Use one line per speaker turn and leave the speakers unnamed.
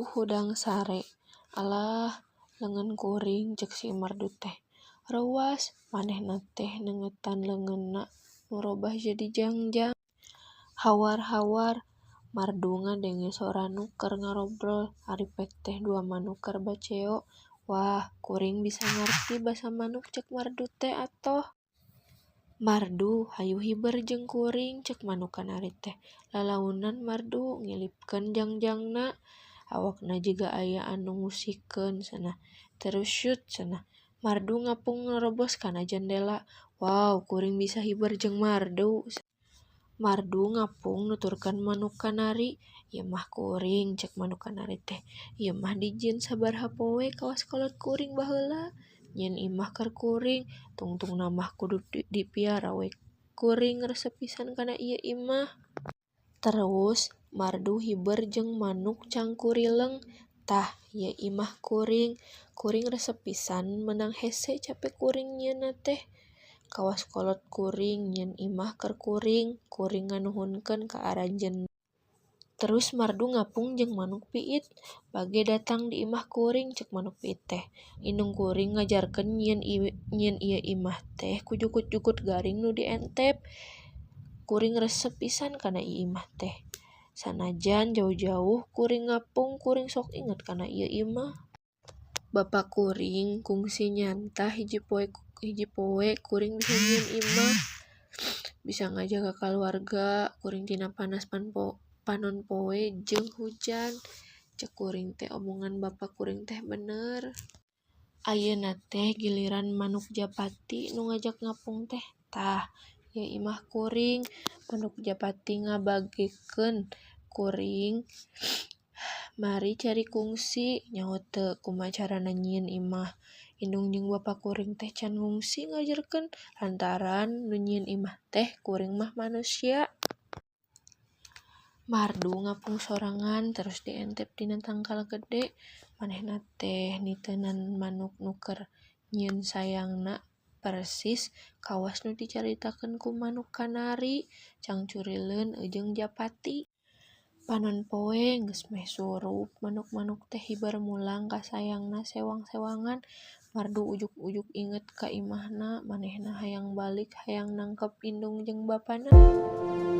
Mardu hudang sare. "Alah, leungeun kuring," ceuk si Mardu teh. "Reuwas," manehna teh neungetan leungeunna nu robah jadi jangjang. "Hawar-hawar," Mardu ngadenge sora nu keur ngarobrol ari pek teh dua manuk keur baceo. "Wah, kuring bisa ngarti basa manuk," ceuk Mardu teh atoh. "Mardu, hayu hiber jeung kuring," ceuk manuk kanari teh. Lalaunan Mardu ngilipkeun jangjangna. "Awakna jiga aya anu ngusikeun," cenah. "Terus syut," cenah. Mardu ngapung nerobos kana jendela. "Wow, kuring bisa hiber jeung Mardu." Mardu ngapung nuturkeun manuk kanari. "Ieu mah kuring," ceuk manuk kanari teh. "Ieu mah dijieun sabaraha poe kawas kolot kuring baheula. Nyieun imah keur kuring, tungtungna mah kudu dipiara we kuring resep pisan kana ieu imah." Terus Mardu hiber jeung manuk cangkurileng. "Tah, ieu imah kuring. Kuring resep pisan meunang hese cape kuring nyieunna teh. Kawas kolot kuring nyieun imah keur kuring, kuring nganuhunkeun ka aranjeunna." Terus Mardu ngapung jeung manuk piit. "Bage datang di imah kuring," ceuk manuk piit teh. "Indung kuring ngajarkeun nyieun ieu imah teh ku jukut-jukut garing nu dientep. Kuring resep pisan kana ieu imah teh. Sanajan jauh-jauh kuring ngapung kuring sok inget kana ieu imah. Bapa kuring kungsi nyanta hiji poe kuring bisa nyieun imah, bisa ngajaga kaluarga kuring tina panas panon poe jeung hujan. Ceuk kuring teh omongan bapa kuring teh bener." Ayeuna teh giliran manuk japati nu ngajak ngapung teh. "Tah, ieu imah kuring," manuk japati ngabagekeun kuring. "Mari cari kungsi, nyaho teu kumaha carana nyieun imah? Indung jeung bapa kuring teh can ngungsi ngajarkeun lantaran nu nyieun imah teh kuring mah manusia." Mardu ngapung sorangan terus dientep dina tangkal gede. Manehna teh niteunan manuk nu keur nyieun sayangna persis kawas nu dicaritakeun ku manuk kanari, cangcurileun jeung japati. Panon poe geus meh surup manuk-manuk teh hiber mulang ka sayangna sewang-sewangan. Mardu ujug-ujug inget ka imahna, manehna hayang balik hayang nangkep indung jeung bapana.